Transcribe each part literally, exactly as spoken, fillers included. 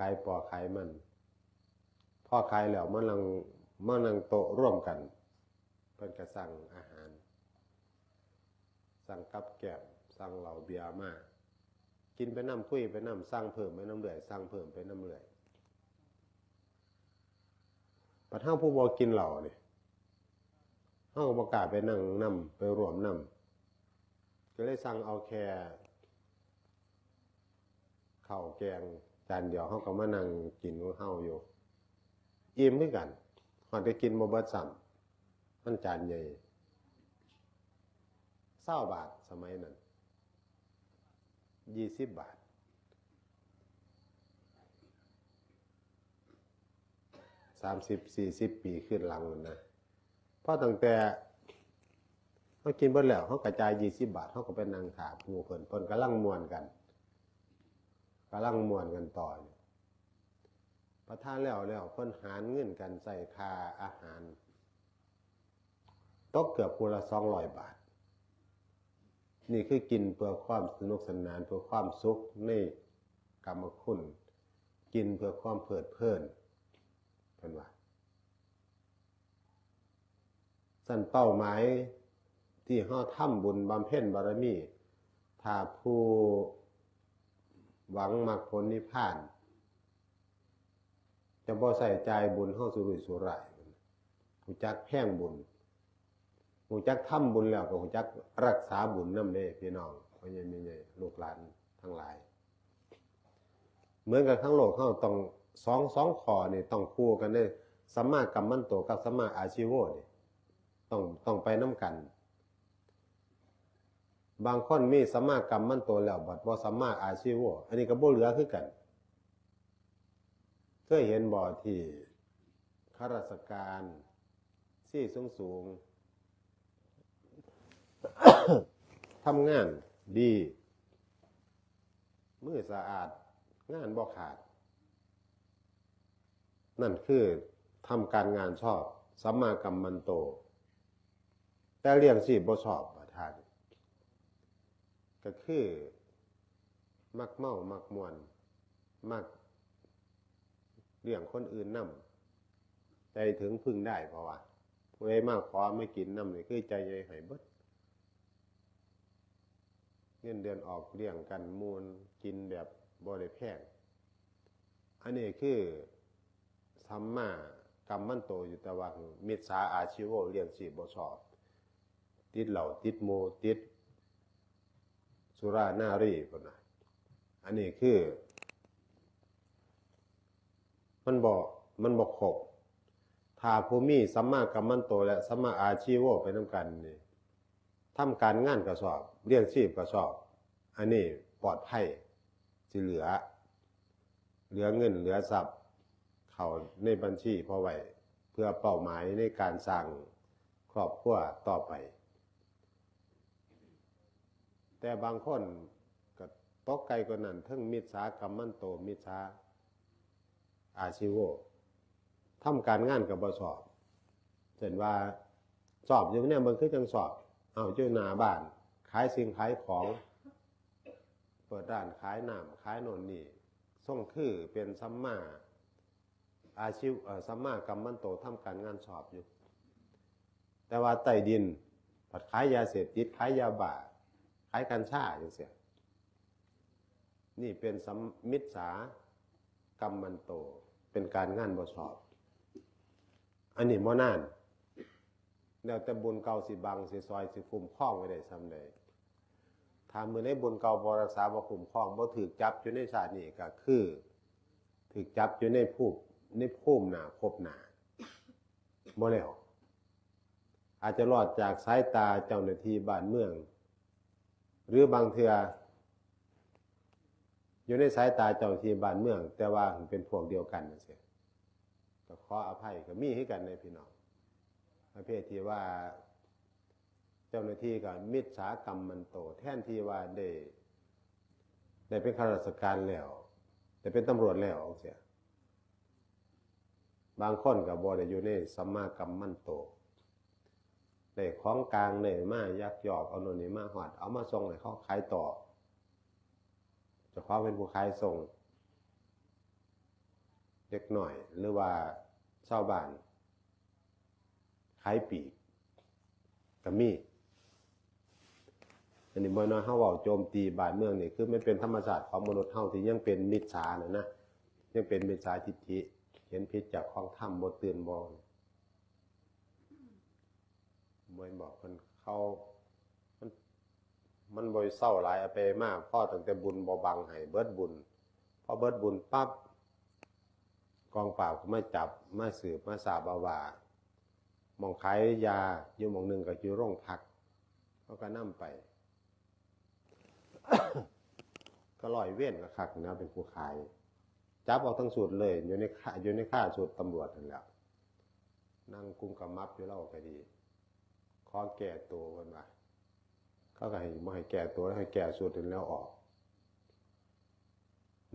ายปอขายมัน พอขายแล้วมานั่ง มานั่งโต๊ะร่วมกัน เพิ่นก็สั่งอาหาร สั่งกับแกล้ม สั่งเหล้าเบียร์มา กินไปนำ คุยไปนำ สั่งเพิ่มไปนำเรื่อย สั่งเพิ่มไปนำเรื่อย บัดเฮาผู้บ่กินเหล้านี่ เฮาก็บ่กล้าไปนั่งนำ ไปร่วมนำ ก็เลยสั่งเอาแค่ข้าวแกงจานเดียว เฮาก็มานั่งกินของเฮาอยู่ อิ่มคือกัน ฮอดได้กินบ่เบิดซ้ำ มันจานใหญ่ ซาวบาท สมัยนั้น ยี่สิบบาท สามสิบ สี่สิบ ปีขึ้นหลังนั่นนะ พอตั้งแต่เฮากินเบิดแล้ว เฮาก็จ่ายยี่สิบบาท เฮาก็ไปนั่งท่าหมู่เพิ่น เพิ่นกำลังม่วนกัน กำลังม่วนกันต่ออยู่ พอทานแล้วแล้ว เพิ่นหารเงินกันใส่ค่าอาหาร ตกเกือบผู้ละสองร้อยบาท นี่คือกินเพื่อความสนุกสนาน เพื่อความสุขในกามคุณ กินเพื่อความเพลิดเพลิน เพิ่นว่า ซั่นเป้าหมายที่เฮาทำบุญบำเพ็ญบารมี ถ้าผู้หวังมรรคผลนิพพาน จะบ่ใช้จ่ายบุญเฮาสุรุ่ยสุร่าย ฮู้จักแพงบุญ ฮู้จักทำบุญแล้วก็ฮู้จักรักษาบุญนำเด้ พี่น้อง พ่อใหญ่แม่ใหญ่ ลูกหลานทั้งหลาย เหมือนกับทั้งโลกเฮาต้อง สอง สองข้อนี่ต้องคู่กันเด้ สัมมากัมมันโตกับสัมมาอาชีโวนี่ ต้อง ต้องไปนำกัน บางคนมีสัมมากัมมันโตแล้ว บัดบ่สัมมาอาชีโว อันนี้ก็บ่เหลือคือกัน เคยเห็นบ่ที่ข้าราชการ ซี่สูงๆ ทำงานดี มือสะอาด งานบ่ขาด นั่นคือทำการงานชอบ สัมมากัมมันโต แต่เลี้ยงชีพบ่ชอบ ประธาน ก็คือ มักเมา มักม่วน มักเลี้ยงคนอื่นนำ ใจถึงพึ่งได้ เพราะว่า ผู้ใดมาขอมากินนำนี่คือใจใหญ่ให้เบิด เงินเดือนออกเลี้ยงกันม่วน กินแบบบ่ได้แพง อันนี้คือสัมมากัมมันโตอยู่ แต่ว่ามิจฉาอาชีโว เลี้ยงชีพบ่ชอบ ติดเหล้า ติดหมู่ ติดสุรานารีพุ้นน่ะ อันนี้คือ มันบ่ มันบ่ครบ ถ้าผู้มีสัมมากัมมันโตและสัมมาอาชีโวไปนำกันนี่ ทำการงานก็ชอบ เลี้ยงชีพก็ชอบ อันนี้ปลอดภัย สิเหลือ เหลือเงินเหลือทรัพย์ เข้าในบัญชีพอไว้ เพื่อเป้าหมายในการสร้างครอบครัวต่อไป แต่บางคนก็ตกไกลกว่านั้น เทิงมิจฉากัมมันโต มิจฉาอาชีโว ทำการงานก็บ่ชอบ เช่นว่าชอบอยู่เนี่ย มันคือจังชอบ เอาอยู่หน้าบ้าน ขายสิ่งขายของ เปิดร้านขายน้ำขายโน่นนี่ ส่งคือเป็นสัมมาอาชีว เอ่อ สัมมากัมมันโต ทำการงานชอบอยู่ แต่ว่าใต้ดิน ผัดขายยาเสพติด ขายยาบ้า ขายกัญชาจังซี้ นี่เป็นสัม มิจฉากัมมันโต เป็นการงานบ่ชอบ อันนี้บ่นาน แล้วแต่บุญเก่าสิบัง สิซอย สิคุ้มครองไว้ได้ส่ำใด ถ้ามื้อใดบุญเก่าบ่รักษา บ่คุ้มครอง บ่ถูกจับอยู่ในชาตินี้ ก็คือถูกจับอยู่ในภูมิ ในภูมิหน้า ภพหน้า บ่แล้ว อาจจะรอดจากสายตาเจ้าหน้าที่บ้านเมือง หรือบางเทื่อ อยู่ในสายตาเจ้าหน้าที่บ้านเมือง แต่ว่าเป็นพวกเดียวกันจังซี้ ก็ขออภัย ก็มีคือกันเด้พี่น้อง ประเภทที่ว่า เจ้าหน้าที่ก็มิจฉากัมมันโต แทนที่ว่าได้ ได้เป็นข้าราชการแล้ว ได้เป็นตำรวจแล้วจังซี้ บางคนก็บ่ได้อยู่ในสัมมากัมมันโต ได้ของกลาง ได้มายักยอกเอาโน่นนี่มาฮอด เอามาส่งให้เขาขายต่อ เจ้าของเป็นผู้ขายส่ง เด็กน้อย หรือว่าชาวบ้าน ขายปลีกก็มี อันนี้บ่แม่นว่าเฮาเว้าโจมตีบ้านเมืองนี่ คือมันเป็นธรรมชาติของมนุษย์เฮาที่ยังเป็นมิจฉาน่ะนะ ยังเป็นมิจฉาทิฏฐิ เห็นผิดจากของธรรม บ่ตื่นบ่ บ่บอกเพิ่น เขา มัน มันบ่เซาหลาย เอาไปมา พอตั้งแต่บุญบ่บังให้เบิดบุญ พอเบิดบุญปั๊บ กองปราบก็มาจับ มาสืบ มาทราบเอาว่า หม่องขายยาอยู่หม่องหนึ่งก็อยู่โรงพัก เขาก็นำไป ก็ร้อยเวรก็คักนะ เป็นผู้ขาย จับเอาทั้งชุดเลย อยู่ในคา อยู่ในคาชุดตำรวจนั่นแหละ นั่งกุมขมับอยู่ ลาวก็ดี ขอแก้ตัวเพิ่นว่า เขาก็ให้ บ่ให้แก้ตัว ให้แก้ชุดนั่นแล้วออก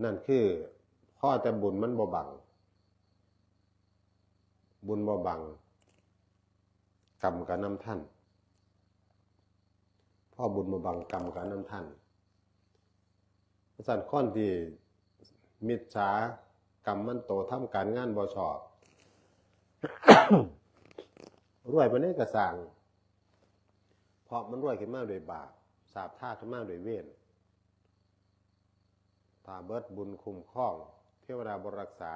นั่นคือ พอแต่บุญมันบ่บัง บุญบ่บัง กรรมก็นำทัน พอบุญบ่บัง กรรมก็นำทัน เพราะฉะนั้นคนที่มิจฉากรรมมันโต ทำการงานบ่ชอบ รวยปานใดก็ซ่าง เพราะมันรวยขึ้นมาด้วยบาป สาปทาขึ้นมาด้วยเวร ถ้าเบิดบุญคุ้มครอง เทวดาบ่รักษา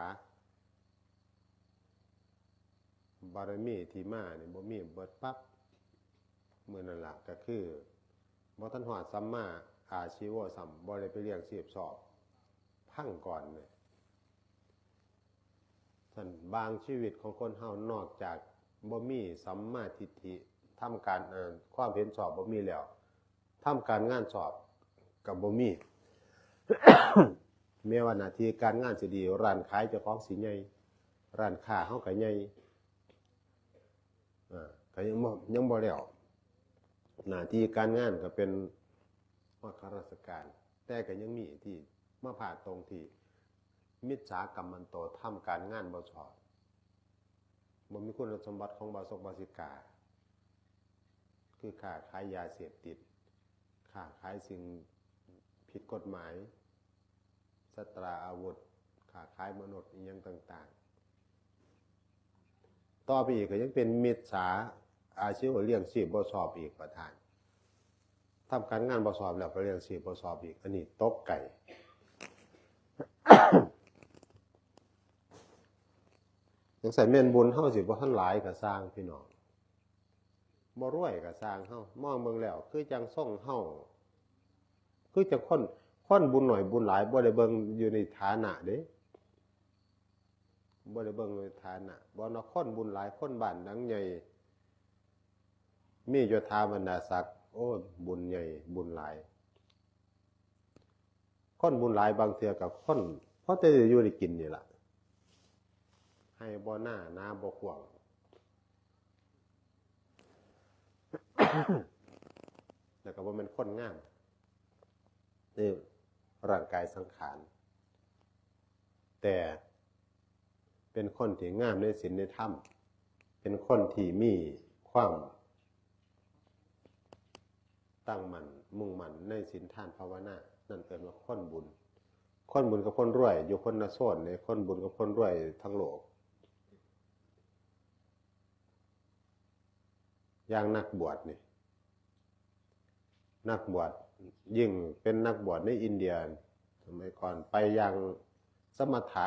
บารมีที่มานี่บ่มี เบิดปั๊บ มื้อนั้นล่ะก็คือ บ่ทันฮอดสัมมาอาชีวะซ้ำ บ่ได้ไปเลี้ยงชีพชอบ พังก่อนเลย ท่าน บางชีวิตของคนเฮานอกจากบ่มีสัมมาทิฏฐิ ทำการ เอ่อ ความเห็นชอบบ่มีแล้ว ทำการงานชอบก็บ่มี แม้ว่าหน้าที่การงานสิดี ร้านขายเจ้าของสิใหญ่ ร้านค้าเฮาก็ใหญ่ อ่า ก็ยังบ่ ยังบ่แล้ว หน้าที่การงานก็เป็นฮอดข้าราชการ แต่ก็ยังมีที่มาพลาดตรงที่ มิจฉากรรมันโต ทำการงานบ่ชอบ บ่มีคุณสมบัติของบาสกบาสิกา คือค้าขายยาเสพติด ค้าขายสิ่งผิดกฎหมาย สัตราอาวุธ ค้าขายมนุษย์ อิหยังต่างๆ ต่อไปอีกก็ยังเป็นมิจฉาอาชีพ เลี้ยงชีพบ่ชอบอีก ประธาน ทำการงานบ่ชอบแล้วก็เลี้ยงชีพบ่ชอบอีก อันนี้ตกไกล จั่งซั้นแม่นบุญเฮาสิบ่ทันหลายก็ซ่างพี่น้อง บ่รวยก็ซ่างเฮา มองเบิ่งแล้ว คือจั่งทรงเฮา คือจั่งคน คนบุญน้อยบุญหลาย บ่ได้เบิ่งอยู่ในฐานะเด้ บ่ได้เบิ่งในฐานะ บ่ว่าคนบุญหลาย คนบ้านหลังใหญ่ มียศถาบรรดาศักดิ์ โอ้ บุญใหญ่ บุญหลาย คนบุญหลายบางเทื่อก็คน พอแต่ได้อยู่ได้กินนี่ล่ะ ไฮ่บ่นา นาบ่กว้าง แล้วก็บ่แม่นคนงาม ในร่างกายสังขาร แต่เป็นคนที่งามในศีลในธรรม เป็นคนที่มีความตั้งมั่น มุ่งมั่นในศีลทานภาวนา นั่นเอิ้นว่าคนบุญ คนบุญกับคนรวย อยู่คนละโซนเด้ คนบุญกับคนรวยทั้งโลก อย่างนักบวชนี่ นักบวช ยิ่งเป็นนักบวชในอินเดีย สมัยก่อนไปอย่างสมถะ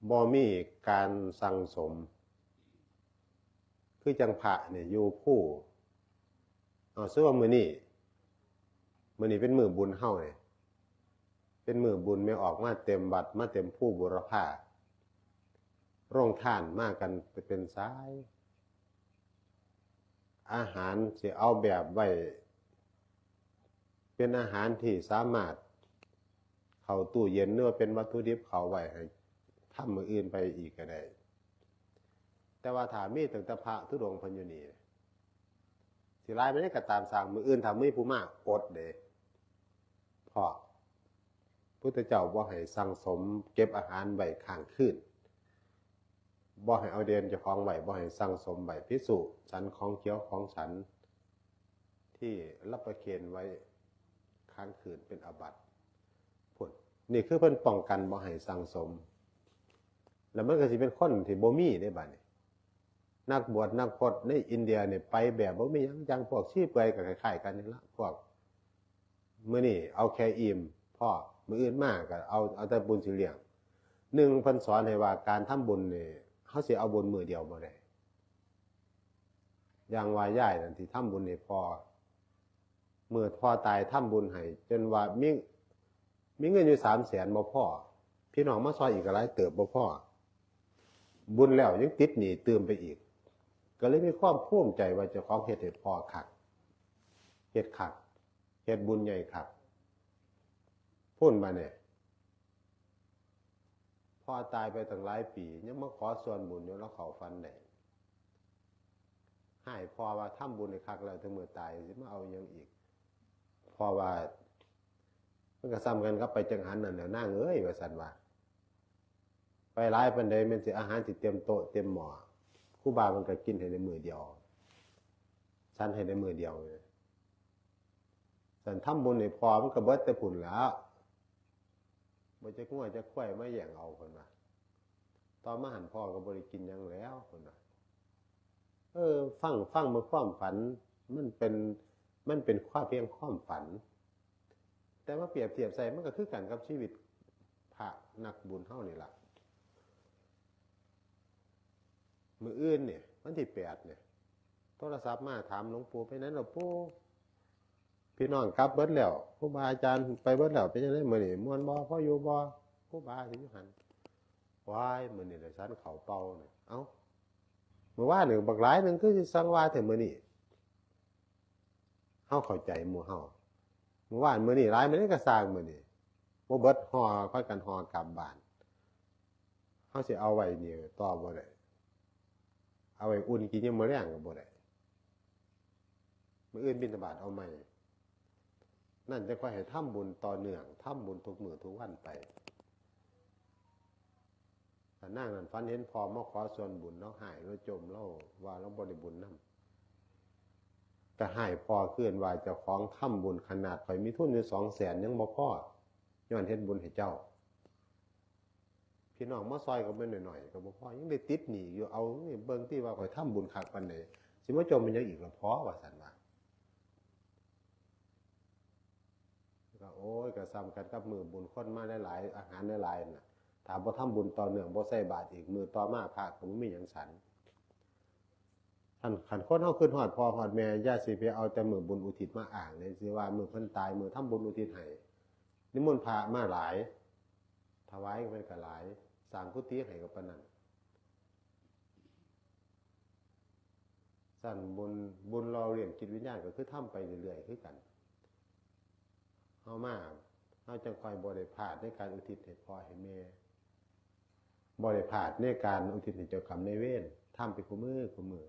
บ่มีการสั่งสม คือจั่งพระนี่อยู่ภู เอา สมมุติว่ามื้อนี้ มื้อนี้เป็นมื้อบุญเฮานี่ เป็นมื้อบุญ แม่ออกมาเต็มวัด มาเต็มภูบูรพา โรงทานมากันเป็นสาย อาหารสิเอาแบบไว้ เป็นอาหารที่สามารถเข้าตู้เย็น หรือว่าเป็นวัตถุดิบเข้าไว้ให้ทำมื้ออื่นไปอีกก็ได้ แต่ว่าถ้ามีตั้งแต่พระธุดงค์เพิ่นอยู่นี่ สิหลายปานใดก็ตามซ่าง มื้ออื่นถ้ามีผู้มาอดเด้ เพราะพุทธเจ้าบ่ให้สั่งสมเก็บอาหารไว้ค้างคืน บ่ให้เอาเดนเจ้าของไว้ บ่ให้สั่งสมไว้ ภิกษุฉันของเคี้ยวของฉัน ที่รับประเคนไว้ค้างคืนเป็นอาบัติพุ้น นี่คือเพิ่นป้องกันบ่ให้สั่งสม แล้วมันก็สิเป็นคนที่บ่มีได้บัดนี้ นักบวชนักพจน์ในอินเดียเนี่ยไปแบบบ่มีหยัง จั่งพวกชีเปลือยก็คล้ายๆกันนี่ละ พวกมื้อนี้เอาแค่อิ่มพอ มื้ออื่นมาก็เอา เอาแต่บุญสิเลี้ยง หนึ่ง เพิ่นสอนให้ว่าการทำบุญนี่ เฮาสิเอาบุญมื้อเดียวบ่ได้ อย่างว่ายายนั่นที่ทำบุญให้พ่อ มื้อพ่อตายทำบุญให้ จนว่ามี มีเงินอยู่สามแสนบ่พอ พี่น้องมาซอยอีกก็หลายเติบบ่พอ บุญแล้วยังติดหนี้ตื่มไปอีก ก็เลยมีความภูมิใจว่าเจ้าของเฮ็ดให้พ่อคัก เฮ็ดคัก เฮ็ดบุญใหญ่คัก พู้นมาเนี่ย พ่อตายไปตั้งหลายปี ยังมาขอส่วนบุญอยู่ แล้วเข้าฝันได้ ฮ้าย พ่อว่าทำบุญให้คักแล้ว แต่มื้อตายสิมาเอาหยังอีก พ่อว่า มันก็ส่ำกันกับไปจังหันนั่นแหละนางเอ้ย ว่าซั่นว่า ไปหลายปานใดแม่นสิอาหารสิเต็มโต๊ะเต็มหม้อ ครูบามันก็กินให้ในมื้อเดียว ฉันให้ในมื้อเดียวเลย ฉันทำบุญให้พ่อมันก็เบิดแต่พุ้นแล้ว บ่จักงัวจักควายมาแย่งเอา เพิ่นว่า ต่อมาหั้นพ่อก็บ่ได้กินหยังแล้ว เพิ่นว่า เออ ฟัง ฟังเบิ่งความฝัน มันเป็น มันเป็นความเพียงความฝัน แต่มาเปรียบเทียบใส่มันก็คือกันกับชีวิตพระนักบุญเฮานี่ล่ะ มื้ออื่นเนี่ย วันที่แปดเนี่ย โทรศัพท์มาถามหลวงปู่ "ไปไหนล่ะปู่ พี่น้องกลับเบิดแล้ว ครูบาอาจารย์ไปเบิดแล้ว เป็นจั่งใดมื้อนี้ ม่วนบ่ พออยู่บ่ ครูบาสิอยู่หั่น" ว้าย มื้อนี้ได้ฉันข้าวเปล่าเนี่ย เอ้า มื้อวานนี่บักหลายหนึ่ง คือสิสั่งว่าแท้มื้อนี้ เฮาเข้าใจหมู่เฮา มื้อวานมื้อนี้หลาย มื้อนี้ก็ซ่าง มื้อนี้บ่เบิด ห่อ พากันห่อกลับบ้าน เฮาสิเอาไว้นี่ต่อบ่ได้ เอาไว้อุ่นกินยามมื้อแลงก็บ่ได้ มื้ออื่นบิณฑบาตเอาใหม่ นั่นจะค่อยให้ทำบุญต่อเนื่อง ทำบุญทุกมื้อทุกวันไป ถ้านางนั่นฝันเห็นพ่อมาขอส่วนบุญ ลาวฮ้าย ลาวจ่ม ลาวว่าลาวบ่ได้บุญนำ ก็ฮ้ายพ่อคืนว่าเจ้าของทำบุญ ขนาดข้อยมีทุนอยู่สองแสนยังบ่พอ ย้อนเฮ็ดบุญให้เจ้า พี่น้องมาซอยก็แม่นน้อยๆ ก็บ่พอ ยังได้ติดหนี้อยู่ เอานี่เบิ่งติว่าข้อยทำบุญคักปานใด สิมาจ่มเป็นหยังอีกล่ะพ่อ ว่าซั่นว่า ก็ โอ้ย ก็ส่ำกันกับมื้อบุญคนมาหลายๆ อาหารหลายๆ น่ะ ถ้าบ่ทำบุญต่อเนื่อง บ่ใส่บาตรอีก มื้อต่อมาพระก็บ่มีหยังฉัน คัน คันคนเฮาคิดฮอดพ่อฮอดแม่ อย่าสิไปเอาแต่มื้อบุญอุทิศมาอ้างเลย สิว่ามื้อเพิ่นตาย มื้อทำบุญอุทิศให้ นิมนต์พระมาหลาย ถวายเพิ่นก็หลาย สร้างกุฏิให้ก็ปานนั้น ซั่นบุญ บุญหล่อเลี้ยงจิตวิญญาณก็คือทำไปเรื่อยๆ คือกัน เฮามา เฮาจั่งค่อยบ่ได้พลาดในการอุทิศให้พ่อให้แม่ บ่ได้พลาดในการอุทิศให้เจ้ากรรมนายเวร ทำไปคู่มื้อคู่มื้อ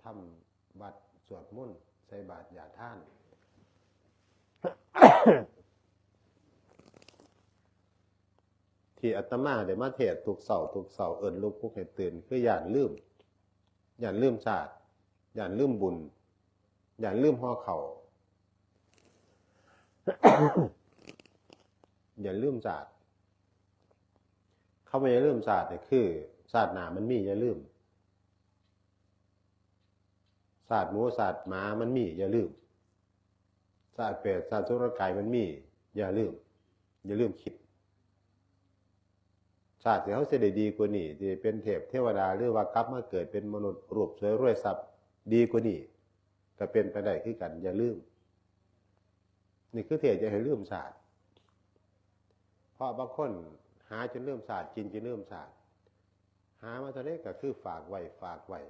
ทำวัตรสวดมนต์ ใส่บาตรยาทาน ที่อาตมาได้มาเทศน์ทุกเช้าทุกเช้า เอิ้นลูกปลุกให้ตื่น คือย้านลืม ย้านลืมชาติ ย้านลืมบุญ ย้านลืมห่อข้าว ย้านลืมชาติ คำว่าย้านลืมชาตินี่คือ ชาติหน้ามันมี อย่าลืม ชาติหมูชาติหมามันมี อย่าลืม ชาติเปรตชาติอสุรกายมันมี อย่าลืม อย่าลืมคิด ชาติที่เฮาสิได้ดีกว่านี้ ที่เป็นเทพเทวดา หรือว่ากลับมาเกิดเป็นมนุษย์รูปสวยรวยทรัพย์ดีกว่านี้ ก็เป็นไปได้คือกัน อย่าลืม นี่คือเทศน์อย่าให้ลืมชาติ เพราะบางคนหาจนลืมชาติ กินจนลืมชาติ หามาเท่าใดก็คือฝากไว้ ฝากไว้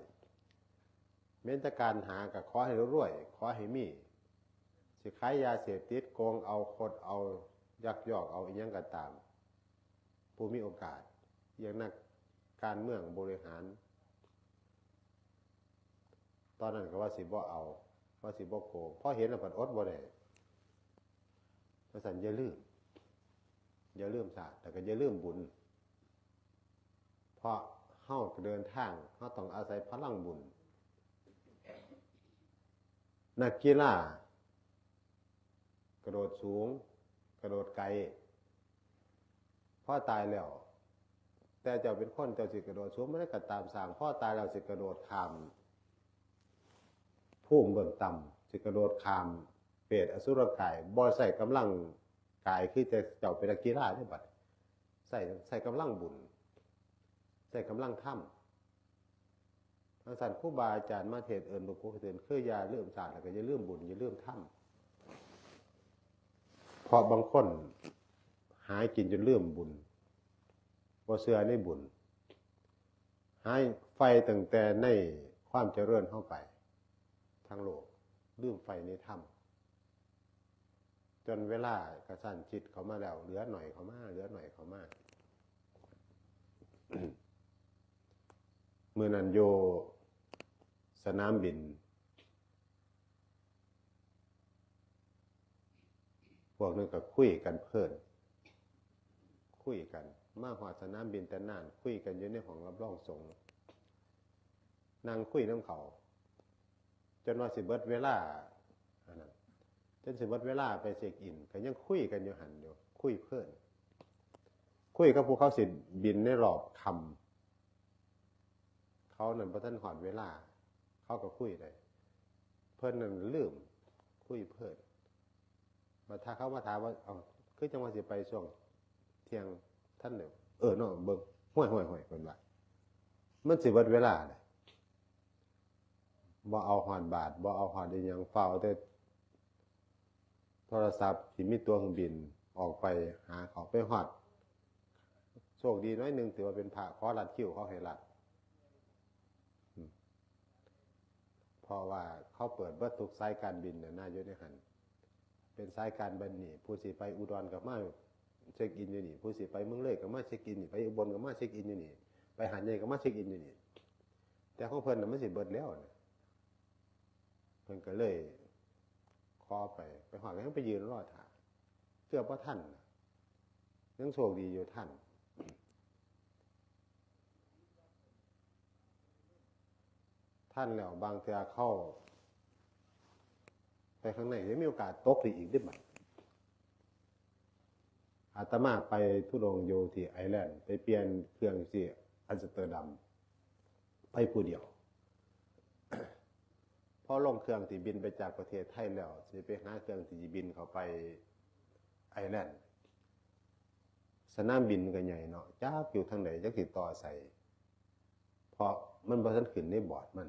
แม้นแต่การหาก็ขอให้รวย ขอให้มี สิขายยาเสพติด โกงเอา คดเอา ยักยอกเอา อิหยังก็ตาม ผู้มีโอกาส อย่างนักการเมืองบริหาร ตอนนั้นก็ว่าสิบ่เอา ว่าสิบ่โกง พอเห็นแล้วผัดอดบ่ได้ ว่าซั่นอย่าลืม อย่าลืมชาติ แต่ก็อย่าลืมบุญ เพราะเฮาเดินทาง เฮาต้องอาศัยพลังบุญ นักกีฬากระโดดสูง กระโดดไกล พอตายแล้ว แต่เจ้าเป็นคน เจ้าสิกระโดดสูงปานใดก็ตามสร้าง พอตายแล้วสิกระโดดข้ามภูมิเบื้องต่ำ สิกระโดดข้ามเปรตอสุรกาย บ่ใช้กำลังกายคือแต่เจ้าเป็นนักกีฬาเด้บัด ใช้ ใช้กำลังบุญ ใช้กำลังธรรม จั่งซั้นครูบาอาจารย์มาเทศน์เอิ้นลูกผู้ตื่น คืออย่าลืมชาติ แล้วก็อย่าลืมบุญ อย่าลืมธรรม เพราะบางคนหากินจนลืมบุญ บ่เชื่อในบุญ หาใฝ่ตั้งแต่ในความเจริญเข้าไป ทั้งโลก ลืมใฝ่ในธรรม จนเวลากระชั้นชิดเข้ามาแล้ว เหลือหน่อยเข้ามา เหลือหน่อยเข้ามา มื้อนั้นอยู่สนามบิน พวกหนึ่งก็คุยกันเพลิน คุยกัน มาฮอดสนามบินแต่นาน คุยกันอยู่ในห้องรับรองสงฆ์ นั่งคุยนำเขา จนว่าสิเบิดเวลา อันนั้น จนสิเบิดเวลาไปเช็คอิน ก็ยังคุยกันอยู่หั่นอยู่ คุยเพลิน คุยกับผู้เขาสิบินในรอบค่ำ เขานั่นบ่ทันฮอดเวลา เขาก็คุยได้ เพิ่นนั่นลืม คุยเพลิน บัดถ้าเขามาถามว่า เอ้า คือจั่งว่าสิไปช่วงเที่ยง ทันแล้ว เออเนาะ เบิ่ง ห้วยๆๆ เพิ่นว่า มันสิเบิดเวลาแล้ว บ่เอาฮอดบาท บ่เอาฮอดอีหยัง ฟ้าวแต่โทรศัพท์ที่มีตั๋วเครื่องบินออกไปหาเขา ไปฮอด โชคดีหน่อยหนึ่ง ถือว่าเป็นพระ ขอลัดคิวเขาให้ลัด อืม เพราะว่าเขาเปิดเบิดทุกสายการบินน่ะนะ อยู่ในหั่น เป็นสายการบินนี่ ผู้สิไปอุดรก็มาเช็คอินอยู่นี่ ผู้สิไปเมืองเลยก็มาเช็คอินนี่ ไปอุบลก็มาเช็คอินอยู่นี่ ไปหาดใหญ่ก็มาเช็คอินอยู่นี่ แต่ของเพิ่นน่ะมันสิเบิดแล้วนะ เพิ่นก็เลยขอไป ไปฮอดก็ยังไปยืนรอท่า เกือบบ่ทันน่ะ ยังโชคดีอยู่ทัน ทันแล้ว บางเทื่อเข้าไปข้างในยังมีโอกาสตกได้อีกเด้บัด อาตมาไปธุดงค์อยู่ที่ไอร์แลนด์ ไปเปลี่ยนเครื่องที่อัมสเตอร์ดัม ไปผู้เดียว พอลงเครื่องที่บินไปจากประเทศไทยแล้ว สิไปหาเครื่องที่บินเข้าไปไอร์แลนด์ สนามบินก็ใหญ่เนาะ จักอยู่ทางใด จักสิต่อใส เพราะมันบ่ทันขึ้นในบอร์ดมัน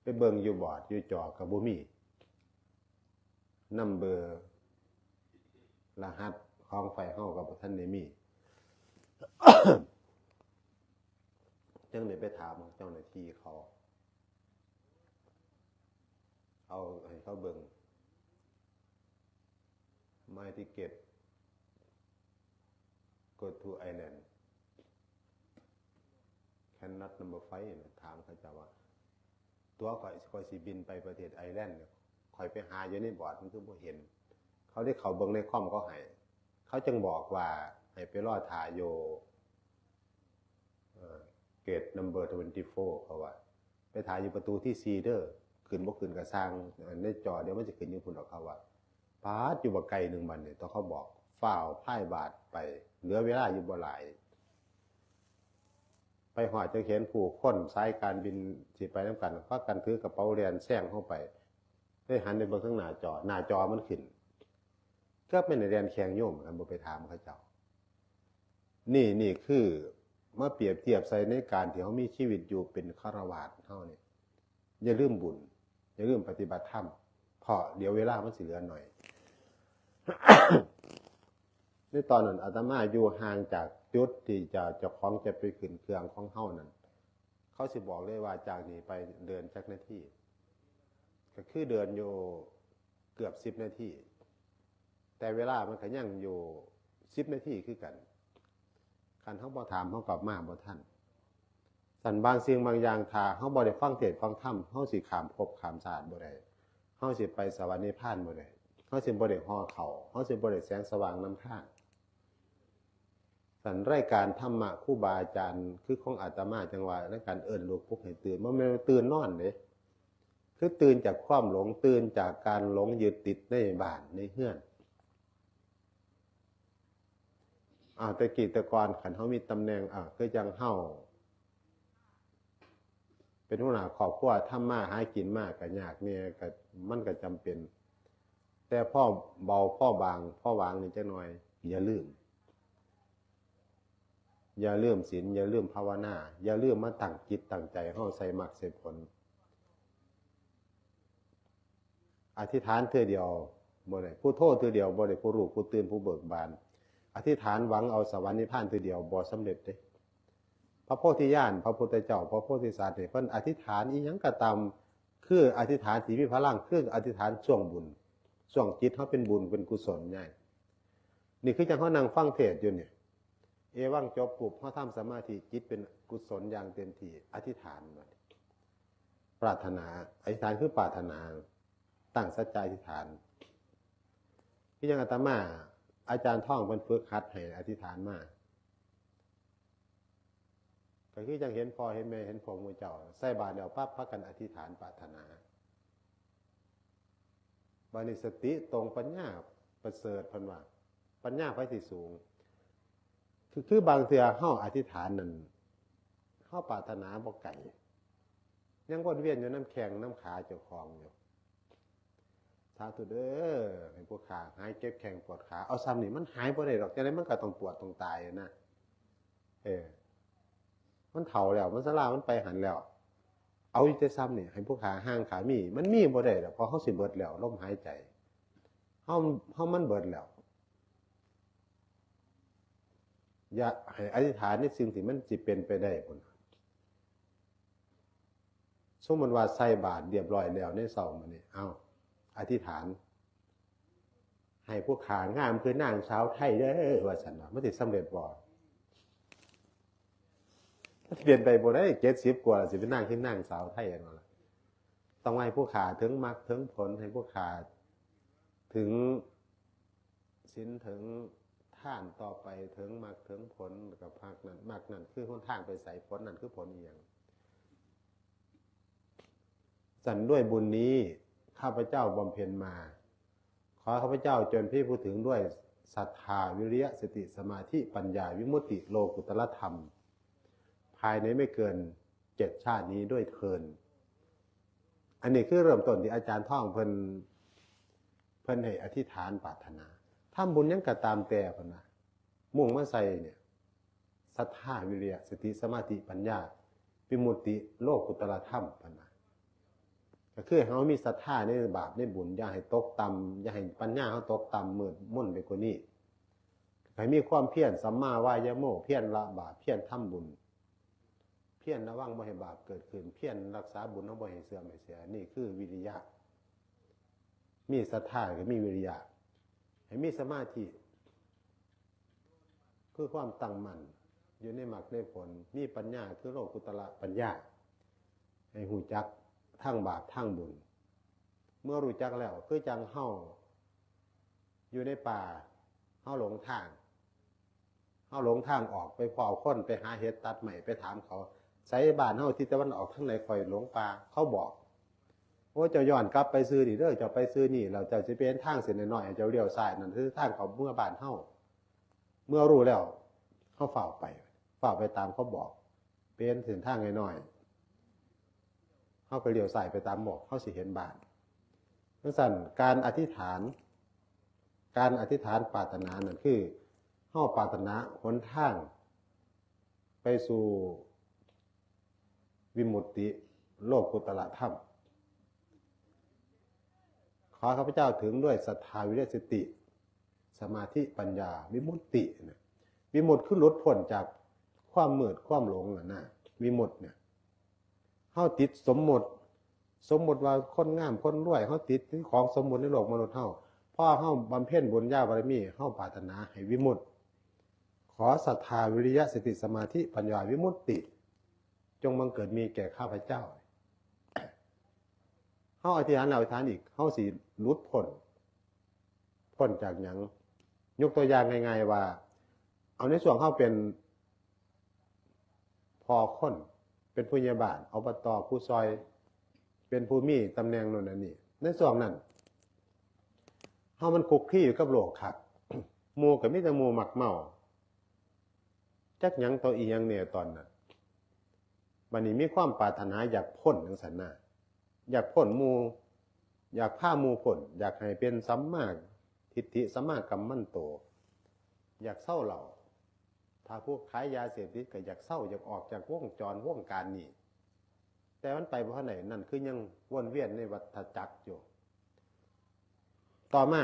ไปเบิ่งอยู่บอร์ด อยู่จอก็บ่มี นัมเบอร์ รหัสของไฟเฮาก็บ่ทันได้มี จั่งได้ไปถามเจ้าหน้าที่เขา เอาให้เขาเบิ่ง My ticket go to Ireland cannot number five นะ ถามเขาเจ้าว่า ตั๋วข้อย ข้อยสิบินไปประเทศไอร์แลนด์เนี่ย ข้อยไปหาอยู่ในบอร์ดมันคือบ่เห็น เขาได้เข้าเบิ่งในคอมเขาให้ เขาจึงบอกว่าให้ไปรอถ่าอยู่ เอ่อ gate number twenty-four เขาว่า ไปถ่าอยู่ประตูที่สี่เด้อ ขึ้นบ่ขึ้นก็ซ่าง ในจอเดี๋ยวมันสิขึ้นอยู่พุ้นดอก เขาว่า ปาด อยู่บักไกลหนึ่งบัดนี่ ตอนเขาบอก ฟ้าวพายบาทไป เหลือเวลาอยู่บ่หลาย ไปฮอดจั่งเห็นผู้คนสายการบินสิไปนำกัน พากันถือกระเป๋าแล่นแซงเข้าไป ได้หันไปเบิ่งข้างหน้าจอ หน้าจอมันขึ้น ก็เป็นแล่นแข่งโยม คันบ่ไปถามเขาเจ้า นี่ นี่คือมาเปรียบเทียบใส่ในการที่เฮามีชีวิตอยู่เป็นฆราวาสเฮานี่ อย่าลืมบุญ อย่าลืมปฏิบัติธรรม เพราะเดี๋ยวเวลามันสิเหลือหน่อย ในตอนนั้นอาตมาอยู่ห่างจากจุดที่จะ เจ้าของจะไปขึ้นเครื่องของเฮานั่น เขาสิบอกเลยว่าจากนี้ไปเดินจักนาที ก็คือเดินอยู่เกือบสิบนาที แต่เวลามันก็ยังอยู่สิบนาทีคือกัน คันเฮาบ่ถาม เฮาก็มาบ่ทัน ซั้นบางสิ่งบางอย่าง ถ้าเฮาบ่ได้ฟังเทศน์ฟังธรรม เฮาสิข้ามภพข้ามชาติบ่ได้ เฮาสิไปสวรรค์นิพพานบ่ได้ เฮาสิบ่ได้ห่อข้าว เฮาสิบ่ได้แสงสว่างนำทาง ซั้นรายการธรรมะครูบาอาจารย์ คือของอาตมาจั่งว่า ในการเอิ้นลูกปลุกให้ตื่น บ่แม่นตื่นนอนเด้ คือตื่นจากความหลง ตื่นจากการหลงยึดติดในบ้านในเฮือน อ้าว แต่กี้แต่ก่อนคันเฮามีตำแหน่ง อ่า คือจั่งเฮาเป็นหัวหน้าครอบครัว ทำมาหากินมาก็ยากแหน่ ก็ มันก็จำเป็น แต่พอเบา พอบาง พอวางนี่จักหน่อย อย่าลืม อย่าลืมศีล อย่าลืมภาวนา อย่าลืมมาตั้งจิตตั้งใจเฮาใส่มรรคใส่ผล อธิษฐานเทื่อเดียวบ่ได้ พุทโธเทื่อเดียวบ่ได้ ผู้รู้ผู้ตื่นผู้เบิกบาน อธิษฐานหวังเอาสวรรค์นิพพานเทื่อเดียวบ่สำเร็จเด้ พระโพธิญาณ พระพุทธเจ้า พระโพธิสัตว์นี่ เพิ่นอธิษฐานอีหยังก็ตาม คืออธิษฐานที่มีพลัง คืออธิษฐานช่วงบุญ ช่วงจิตเฮาเป็นบุญเป็นกุศลไง นี่คือจั่งเฮานั่งฟังเทศน์อยู่นี่ เอวังจบปุ๊บ เฮาทำสมาธิ จิตเป็นกุศลอย่างเต็มที่ อธิษฐานบัดนี้ ปรารถนา อธิษฐานคือปรารถนา ตั้งสัจจะอธิษฐาน คือจั่งอาตมา อาจารย์ทองเพิ่นฝึกหัดให้อธิษฐานมา ก็คือจั่งเห็นพ่อเห็นแม่เห็นพวกหมู่เจ้า ใส่บาตรแล้วปั๊บ พากันอธิษฐานปรารถนา บัดนี้สติตรง ปัญญาประเสริฐ เพิ่นว่า ปัญญาไผสิสูง คือ คือบางเทื่อเฮาอธิษฐานนั่น เฮาปรารถนาบ่ไกล ยังวนเวียนอยู่นำแข้งนำขาเจ้าของอยู่ สาธุเด้อ ให้ผู้ข้าหายเจ็บแข้งปวดขา เอาซ่ำนี่มันหายบ่ได้ดอก จั่งใดมันก็ต้องปวดต้องตายนะ เออ มันเฒ่าแล้ว มันชรา มันไปหั้นแล้ว เอาอยู่แต่ซ่ำนี่ ให้ผู้ข้าห่างขามี มันมีบ่ได้ดอก เพราะเฮาสิเบิดแล้ว ลมหายใจ เฮา เฮามันเบิดแล้ว อย่าให้อธิษฐานในสิ่งที่มันสิเป็นไปได้พุ้น สมมุติว่าใส่บาตรเรียบร้อยแล้วในเช้ามื้อนี้ เอ้า อธิษฐาน ให้ผู้ข้างามคือนางสาวไทยเด้อ ว่าซั่นเนาะ มันสิสำเร็จบ่ มันเป็นไปบ่ได้ เจ็ดสิบกว่าแล้ว สิเป็นนางคือนางสาวไทยนั่นล่ะ ต้องให้ผู้ข้าถึงมรรคถึงผล ให้ผู้ข้าถึงศีลถึงทานต่อไป ถึงมรรคถึงผล แล้วก็มรรคนั้น มรรคนั้นคือหนทางไปไส ผลนั้นคือผลอีหยัง สั่นด้วยบุญนี้ข้าพเจ้าบำเพ็ญมา ขอข้าพเจ้าจงเป็นผู้ถึงด้วยศรัทธา วิริยะ สติ สมาธิ ปัญญา วิมุตติ โลกุตตรธรรม ภายในไม่เกินเจ็ดชาตินี้ด้วยเทอญ อันนี้คือเริ่มต้นที่อาจารย์ทองเพิ่น เพิ่นให้อธิษฐานปรารถนา ทำบุญหยังก็ตามแต่เพิ่นว่า มุ่งมาใส่เนี่ย ศรัทธา วิริยะ สติ สมาธิ ปัญญา วิมุตติ โลกุตตรธรรม เพิ่นว่า ก็คือให้เฮามีศรัทธาในบาปในบุญ อย่าให้ตกต่ำ อย่าให้ปัญญาเฮาตกต่ำมืดมนไปกว่านี้ ให้มีความเพียร สัมมาวายโม เพียรละบาป เพียรทำบุญ เพียรระวังบ่ให้บาปเกิดขึ้น เพียรรักษาบุญเฮาบ่ให้เสื่อมให้เสีย นี่คือวิริยะ มีศรัทธาก็มีวิริยะ ให้มีสมาธิ คือความตั้งมั่นอยู่ในมรรคในผล มีปัญญาคือโลกุตตรปัญญา ให้ฮู้จักทางบาปทางบุญ เมื่อฮู้จักแล้ว คือจั่งเฮาอยู่ในป่า เฮาหลงทาง เฮาหลงทางออก ไปพ้อคน ไปหาเห็ดตัดไม้ ไปถามเขา ไสบ้านเฮาทิศตะวันออกทางใด ข้อยหลงป่า เขาบอก โอ้ เจ้าย้อนกลับไปซื่อนี่เด้อ เจ้าไปซื่อนี่ แล้วเจ้าสิไปเห็นทางเส้นน้อยๆ ให้เจ้าเลี้ยวซ้าย นั่นคือทางเข้าเมือบ้านเฮา เมื่อฮู้แล้ว เฮาฟ้าวไป ฟ้าวไปตามเขาบอก เป็นเส้นทางน้อยๆ เฮาก็เลี้ยวซ้ายไปตามบอก เฮาสิเห็นบ้าน จั่งซั้น การอธิษฐาน การอธิษฐานปรารถนานั่นคือ เฮาปรารถนาหนทางไปสู่วิมุตติโลกุตตรธรรม ขอข้าพเจ้าถึงด้วยศรัทธา วิริยะ สติ สมาธิ ปัญญา วิมุตตินะ วิมุตติคือหลุดพ้นจากความมืดความหลงน่ะนะ วิมุตติเนี่ย เฮาติดสมมุติ สมมุติว่าคนงามคนรวย เฮาติดของสมมุติในโลกมนุษย์เฮา พอเฮาบำเพ็ญบุญญาบารมี เฮาปรารถนาให้วิมุตติ ขอศรัทธา วิริยะ สติ สมาธิ ปัญญา วิมุตติ จงบังเกิดมีแก่ข้าพเจ้า เฮาอธิษฐานแล้วอธิษฐานอีก เฮาสิหลุดพ้น พ้นจากหยัง ยกตัวอย่างง่ายๆว่า เอาในช่วงเฮาเป็นพ่อคน เป็นผู้ใหญ่บ้าน อบต ผู้ซอย เป็นผู้มีตำแหน่งโน่นอันนี้ ในช่วงนั้น เฮามันคลุกคลีอยู่กับโลกคัก หมู่ก็มีแต่หมู่มักเมา จักหยังต่ออีหยังแน่ตอนนั้น บัดนี้มีความปรารถนาอยากพ้นจังซั่นนะ อยากพ้นหมู่ อยากพาหมู่พ้น อยากให้เป็นสัมมาทิฏฐิ สัมมากัมมันโต อยากเซาเหล้า ถ้าผู้ขายยาเสพติดก็อยากเซา อยากออกจากวงจรวงการนี้ แต่มันไปบ่ทันได๋ นั่นคือยังวนเวียนในวัฏจักรอยู่ ต่อมา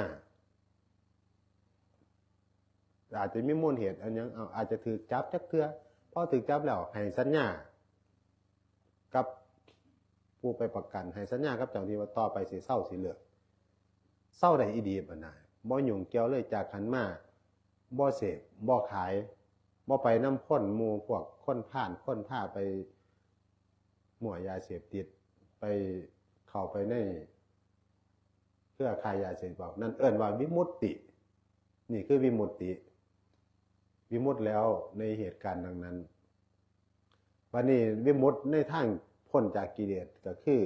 อาจจะมีมูลเหตุอันหยัง เอา อาจจะถูกจับจักเทื่อ พอถูกจับแล้วให้สัญญากับผู้ไปประกัน ให้สัญญากับเจ้าหน้าที่ว่าต่อไปสิเซาสิเลิก เซาได้อีดีบัดน่ะ บ่ยุ่งเกี่ยวเลย จากหั้นมา บ่เสพ บ่ขาย บ่ไปนำคนหมู่พวกคนพาล คนพาไปมั่วยาเสพติด ไปเข้าไปในเครือข่ายยาเสพติด นั่นเอิ้นว่าวิมุตติ นี่คือวิมุตติ วิมุตติแล้วในเหตุการณ์ดังนั้น บัดนี้วิมุตติในทางพ้นจากกิเลสก็คือ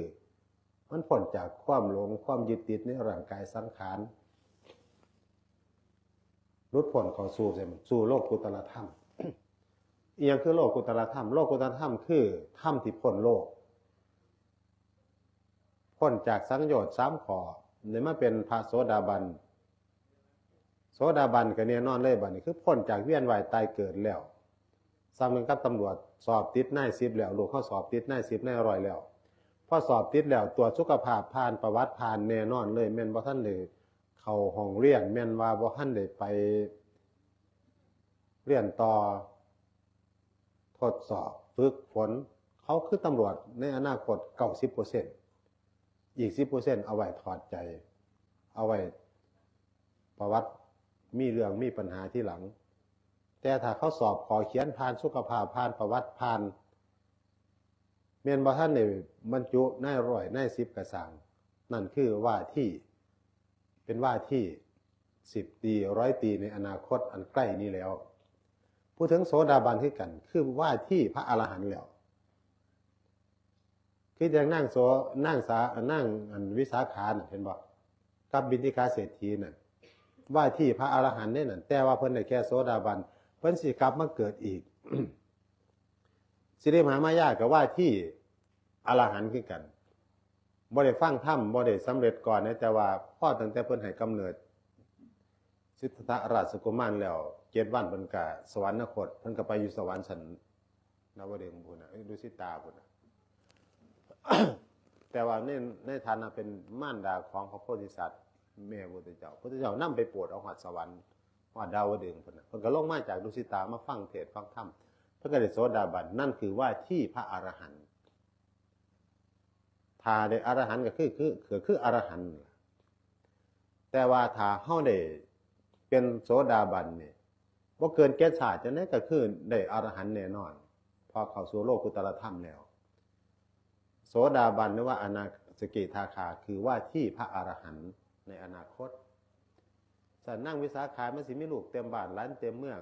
มันพ้นจากความหลง ความยึดติดในร่างกายสังขาร หลุดพ้นเข้าสู่ สู่โลกุตตรธรรม อีหยังคือโลกุตตรธรรม โลกุตตรธรรมคือธรรมที่พ้นโลก พ้นจากสังโยชน์สามข้อ ได้มาเป็นพระโสดาบัน โสดาบันก็แน่นอนเลย บัดนี้คือพ้นจากเวียนว่ายตายเกิดแล้ว ส่ำกันกับตำรวจสอบติดนายสิบแล้ว ลูกเขาสอบติดนายสิบนายร้อยแล้ว พอสอบติดแล้ว ตรวจสุขภาพผ่าน ประวัติผ่าน แน่นอนเลย แม่นบ่ทันได้เข้าห้องเรียน แม่นว่าบ่ทันได้ไปเรียนต่อ ทดสอบ ฝึกฝน เขาคือตำรวจในอนาคต เก้าสิบเปอร์เซ็นต์ อีก สิบเปอร์เซ็นต์ เอาไว้ถอดใจ เอาไว้ประวัติ มีเรื่องมีปัญหาทีหลัง แต่ถ้าเขาสอบข้อเขียนผ่าน สุขภาพผ่าน ประวัติผ่าน แม่นบ่ทันได้บรรจุนายร้อยนายสิบก็ซ่าง นั่นคือว่าที่ เป็นว่าที่สิบตรี ร้อยตรีในอนาคตอันใกล้นี้แล้ว พูดถึงโสดาบันคือกัน คือว่าที่พระอรหันต์แล้ว คือจั่งนางโส นางสา นางอันวิสาขาน่ะ เห็นบ่ กับบิณฑิกาเศรษฐีน่ะ ว่าที่พระอรหันต์เด้นั่น แต่ว่าเพิ่นได้แค่โสดาบัน เพิ่นสิกลับมาเกิดอีก สิริมหามายาก็ว่าที่อรหันต์คือกัน บ่ได้ฟังธรรม บ่ได้สำเร็จก่อนนะ แต่ว่าพอตั้งแต่เพิ่นให้กำเนิดสิทธัตถราชกุมารแล้ว เจ็ดวันเพิ่นก็สวรรคต เพิ่นก็ไปอยู่สวรรค์ชั้นนวดึงส์พุ้นน่ะ เอ้ย ดุสิตาพุ้นน่ะ แต่ว่าใน ในฐานะเป็นมารดาของพระโพธิสัตว์ แม่พุทธเจ้า พุทธเจ้านำไปโปรดเอาฮอดสวรรค์ ฮอดดาวดึงส์พุ้นน่ะ เพิ่นก็ลงมาจากดุสิตามาฟังเทศน์ฟังธรรม เพิ่นก็ได้โสดาบัน นั่นคือว่าที่พระอรหันต์ ถ้าได้อรหันต์ก็คือ คือ คือ คืออรหันต์นั่นล่ะ แต่ว่าถ้าเฮาได้เป็นโสดาบันนี่ บ่เกินเจ็ดชาติจั่งใดก็คือได้อรหันต์แน่นอน พอเข้าสู่โลกุตตรธรรมแล้ว โสดาบันหรือว่าอนาสกิทาคา คือว่าที่พระอรหันต์ในอนาคต ซั่นนางวิสาขามันสิมีลูกเต็มบ้านหลานเต็มเมือง